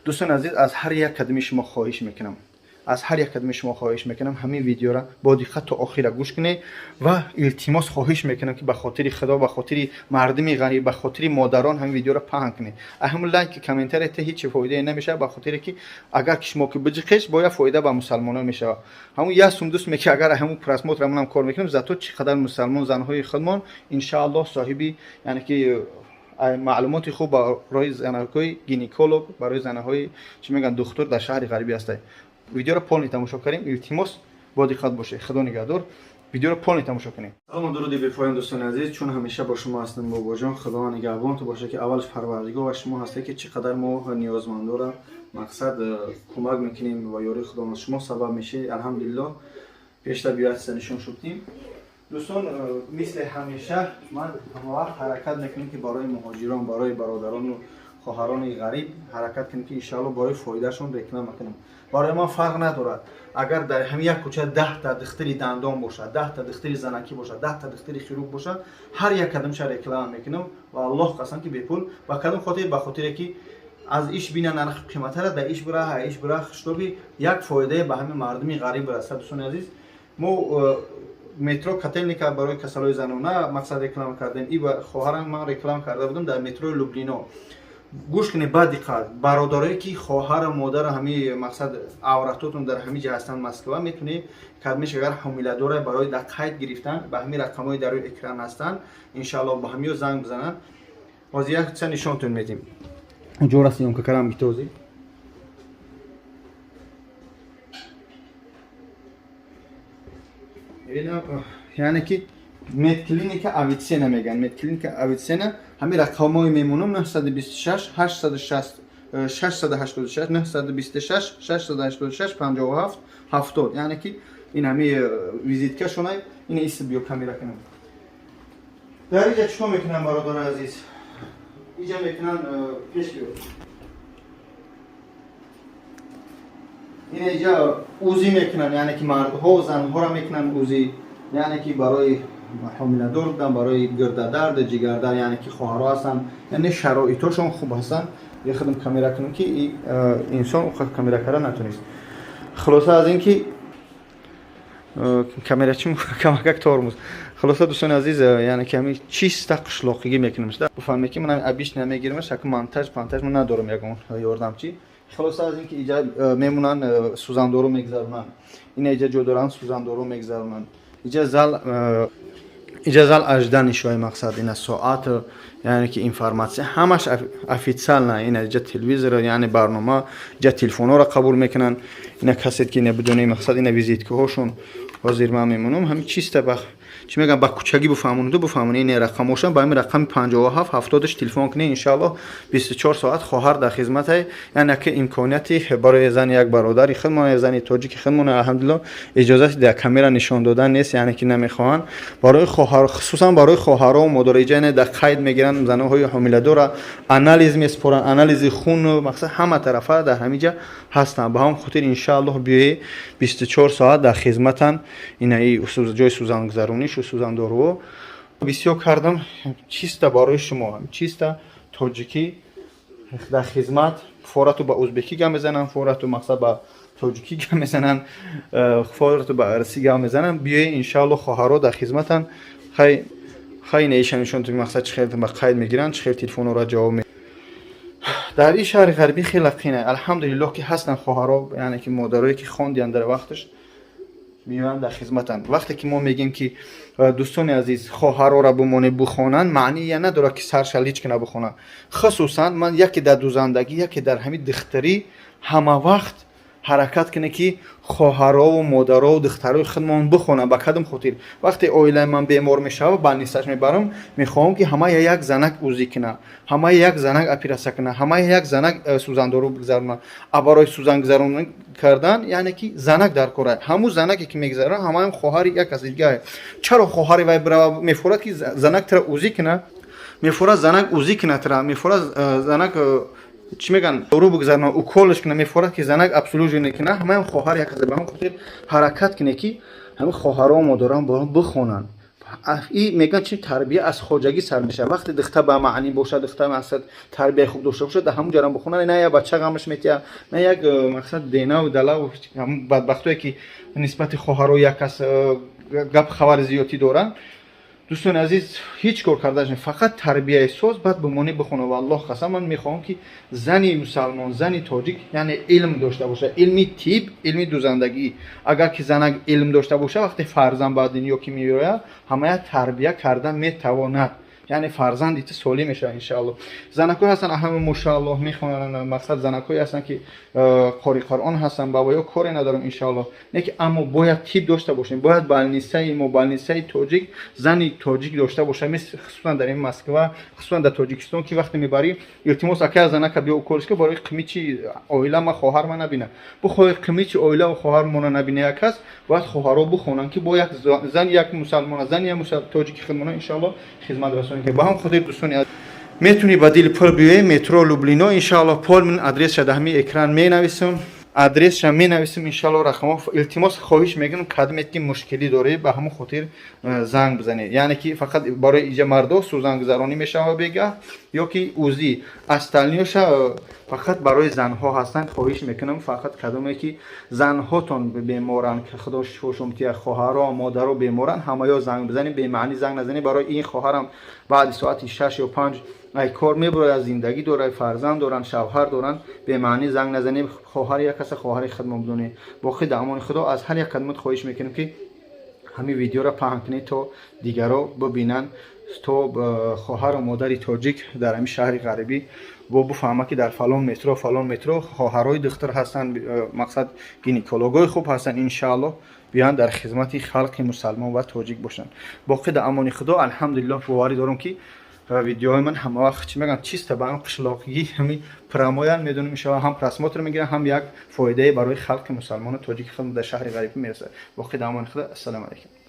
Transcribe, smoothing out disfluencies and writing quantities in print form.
Дӯстони азиз, аз ҳар як кадами шумо хоҳиш мекунам, аз ҳар як кадами шумо хоҳиш мекунам, ҳамин видеора бо диққат то охира гӯш кунед ва илтимос хоҳиш мекунам, ки ба хотири Худо, ба хотири мардуми ғариб, ба хотири модарон ҳамин видеоро паҳн кунед. Ҳамин лайк, комментария та ҳеҷ фоидае намешавад, ба хотире ки агар ки шумо ки биҷиқеш, бояд фоида ба мусалмонон мешавад. Ҳамун як сум дӯст меки, агар ҳамун просмотр ҳамунам кор мекунем, зато чӣ қадар мусалмон занҳои худмон иншааллоҳ соҳиби, яъне ки, маълумоти хуб барои занакҳои гинеколог, барои занаҳои, чӣ мегӯянд, духтур дар шаҳри ғарибӣ ҳастанд. Видеоро полный тамошо кардем, илтимос, бо диққат бошед. Худо нигаҳдор, видеоро полный тамошо кунем. Салому дуруди бепоён, дӯстони азиз, чун ҳамеша бо шумо ҳастам бобоҷон. Худованд нигаҳбонтон бошад, ки аввалш Парвардигор ва шумо ҳастед, ки чӣ қадар мо ниёзмандора мақсад кӯмак мекунем ва ёрии Худованд шумо сабаб мешед. Алҳамдулиллоҳ, пешта биёятса нишон шудем. Дӯстон, мисли ҳамеша ман ҳамавақт ҳаракат мекунем, ки барои муҳоҷирон, барои бародарону хоҳарони ғариб ҳаракат кунем, ки иншаалло барои фоидаашон реклама кунем. Барои ман фарқ надорад, агар дар ҳамин як кӯча 10-та духтари дандон бошад, 10-та духтари занакӣ бошад, 10-та духтари хирург бошад, ҳар як кадамша реклама мекунам ва Аллоҳ қасам, ки бепул. Ба кадом хотир? Ба хотире ки аз иш бина нархи қиматара, да иш бира, иш бира, чтобы як фоидае ба ҳамин мардуми ғариб расад. Дӯстони азиз, мо метро Котельника барои касалои занона мақсад реклама кардем. И ба хоҳарам ман реклама карда будам дар метрои Люблино. Гӯш кунед ба диққат, бародарое ки хоҳару модару ҳами мақсад авратотон дар ҳами ҷа ҳастанд, Москва, метунед кадмеш агар ҳомиладора, барои дар қайд гирифтан ба ҳами рақамҳои дар рӯи экран ҳастанд, иншаалло ба ҳамиё занг бизананд. Ҳозир як чиз нишонтон медиҳем. Ҷо расидем, какарам гитози. Яъне ки медклиника Авицена мегӯянд, медклиника Авицена. Ҳамин рақамҳои мемонам: 926 860 686 926 686 57 70. Яъне ки ин ҳами визиткашона. Ин иси биё камера кунам. Дар иҷа чӣ кор мекунам, бародари азиз? Иҷа мекунан, пеш биё. Ин иҷа УЗИ мекунанд, яъне ки мардҳо, занҳоро мекунанд УЗИ, яъне ки барои ҳомиладор будан, барои гирдадард, ҷигардард, яъне ки хоҳарҳо ҳастанд, яъне шароитошон хуб ҳастанд. Я худам камера кунам, ки инсон камера карда натунист. Хулоса аз ин ки камерачи камакак тормоз. Хулоса, дӯстони азиз, яъне ки ҳами чиста қишлоқигӣ мекунем. Бифаҳмед, ки ман обычно мегиримаш, аку монтаж пантаж ман надорам, ягон ёрдамчи. Хулоса аз ин ки иҷа мемонанд, сӯзандору мегзаронанд. Ина иҷа ҷо доранд, сӯзандору мегзаронанд. Иҷа зал, иҷа зал ожидания шои мақсад, ина соат, яъне ки информация ҳамаш официально. Ина иҷа телевизор, яъне барнома, иҷа телефонҳоро қабул мекунанд. Ина касед ки ина бидони мақсад, ина визиткаҳошон. Ҳозир ман мемонам, ҳамин чиста ба чӣ мегӯям, ба кӯчагӣ бифаҳмониду бифаҳмонӣ. Ин рақамошам, ба ҳамин рақами 57 70-ш телефон кунед, иншааллоҳ 24 соат хоҳар дар хизмате. Яъне ки имконияти барои зани як бародари худмон, зани тоҷики худмон, алҳамдулилло, иҷозати дар камера нишон додан нест, яъне ки намехоҳанд. Барои хоҳар, хусусан барои хоҳаро, модаро иҷа дар қайд мегиранд, занҳои ҳомиладора анализ месупоранд, анализи хун, мақсад ҳама тарафа дар ҳамин ҷа ҳастанд. Ба ҳамон хотир иншааллоҳ биёед, 24 соат дар хизматанд. Инаи ҷои сӯзангузаронишу сӯзандоруҳо бисёр кардам, чиста барои шумо, чиста тоҷикӣ дар хизмат. Форату ба узбекӣ гап мезананд, форату мақсад ба тоҷикӣ гап мезананд, форату ба арсӣ гап мезананд. Биёед, иншааллоҳ, хоҳаро дар хизматанд. Хай, хай, инаиша нишон, мақсад чӣ хел ба қайд мегиранд, чӣ хел телефонҳоро ҷавоб. Дар ин шаҳри ғарбӣ хеле қина. Алҳамдулиллоҳ, ки ҳастанд хоҳаро, яъне ки модарое ки хондиянд, дар вақташ меоянд, дар хизматанд. Вақте ки мо мегӯем, ки дӯстони азиз, хоҳарора бимонед, бихонанд, маъние надорад, ки сарша ҳеҷ ки набихонанд. Хусусан ман яке дар дузандагӣ, яке дар ҳамин духтарӣ ҳама вақт ҳаракат кунед, ки хоҳарову модарову духтарои худмон бихонанд. Ба кадом хотир? Вақте оилаи ман бемор мешавад, больницаш мебарам, мехоҳам, ки ҳамая як занак УЗИ кунад, ҳамая як занак оператсия кунад, ҳамая як занак сӯзандору бигзаронад. А барои сӯзангузаронӣ кардан, яъне ки занак дар кора. Ҳамун занаке ки мегузарад, ҳамаям хоҳари як каси дига. Чаро хоҳари вай бирава? Мефорад, ки занак тира УЗИ кунад, мефорад занак УЗИ кунад тира, мефорад занак чӣ мегӯянд, дору бигзарона, уколаш кунад, мефорад, ки занак обслуживание кунад, ҳамаям хоҳар як касе. Ба ҳамон хотир ҳаракат кунед, ки ҳамин хоҳаро, модарон борон бихонанд. И мегӯянд, чи тарбия аз хоҷагӣ сар мешавад. Вақте духта ба маънӣ бошад, духта, мақсад, тарбияи хуб дошта бошад, дар ҳамун ҷарам бихонад, на як бача ғамаш метиҳад, на як мақсад, денаву далаву ҳамун бадбахтое, ки нисбати хоҳаро як кас гап хабари зиёдтӣ доранд. Дӯстони азиз, ҳеҷ кор карда, фақат тарбияи соз, баъд бимонӣ, бихона. Валлоҳ қасам, ман мехоҳам, ки зани мусалмон, зани тоҷик, яъне илм дошта бошад, илми тиб, илми дузандагӣ. Агар ки занак илм дошта бошад, вақте фарзанд ба дунё ки меояд, ҳамая тарбия карда метавонад, яъне фарзанди ту солим мешавад, иншаалло. Занакҳое ҳастанд, ҳама, мошааллоҳ, мехонанд. Мақсад, занакҳое ҳастанд, ки қори Қуръон ҳастанд, ба воё коре надорам, иншаалло. Не ки, аммо бояд тиб дошта бошем, бояд больницаи мо, больницаи тоҷик, зани тоҷик дошта бошад, мисл хусусан дар ин Москва, хусусан дар Тоҷикистон, ки вақте мебарӣ, илтимос, акай, занака биё уколиш ка, барои қимичи оила ма, хоҳар ма набина. Бихоҳи қимичи оилаву хоҳармона набина, як кас бояд хоҳарҳо бихонанд, ки бо як зан, як мусалмона, зани як тоҷики хидмона, иншаалло, хизмат расонем. Ба ҳам хотир, дӯстони, метавонӣ ба дили пул биёӣ, метро Люблино, иншаалло. Полный адресша дар ҳамин экран менависам, адресша менависам, иншаалло, рақамҳо. Илтимос, хоҳиш мекунам, кадмет ки мушкилӣ дорӣ, ба ҳамон хотир занг бизанед. Яъне ки фақат барои иҷа мардо сӯзангузаронӣ мешавад бегаҳ ё ки УЗИ, остальное ша фақат барои занҳо ҳастанд. Хоҳиш мекунам, фақат кадоме ки занҳотон беморанд, ки Худо шифошон диҳад, хоҳаро, модаро беморанд, ҳамаё занг бизанед, бемаънӣ занг назанед. Барои ин хоҳарам баъди соати 6 ё 5 ай кор мебурояд, зиндагӣ дорад, фарзанд доранд, шавҳар доранд. Бемаънӣ занг назанед. Хоҳари як каса хоҳари хидмат бидонед. Боқӣ дар амони Худо. Аз ҳар як қадмат хоҳиш мекунем, ки ҳамин видеоро паҳн кунед, то дигарро бибинанд, то хоҳару модари тоҷик дар ҳамин шаҳри ғарибӣ бо бифаҳмад, ки дар фалон метро, фалон метро хоҳарҳои духтур ҳастанд, мақсад, гинекологҳои хуб ҳастанд. Иншааллоҳ, биёянд, дар хизмати халқи мусалмон ва тоҷик бошанд. Боқӣ дар амони Худо. Алҳамдулиллоҳ, боварӣ дорам, ки видеоҳои ман ҳама вақт, чӣ мегӯям, чисто ба ҳам қишлоқигӣ, ҳами прямой ян, медонем, иншоалло, ҳам просмотр мегирам, ҳам як фоидае барои халқи мусалмону тоҷики худ дар шаҳри ғарибӣ мерасад. Боқӣ дар амони Худо. Ассалому алайкум.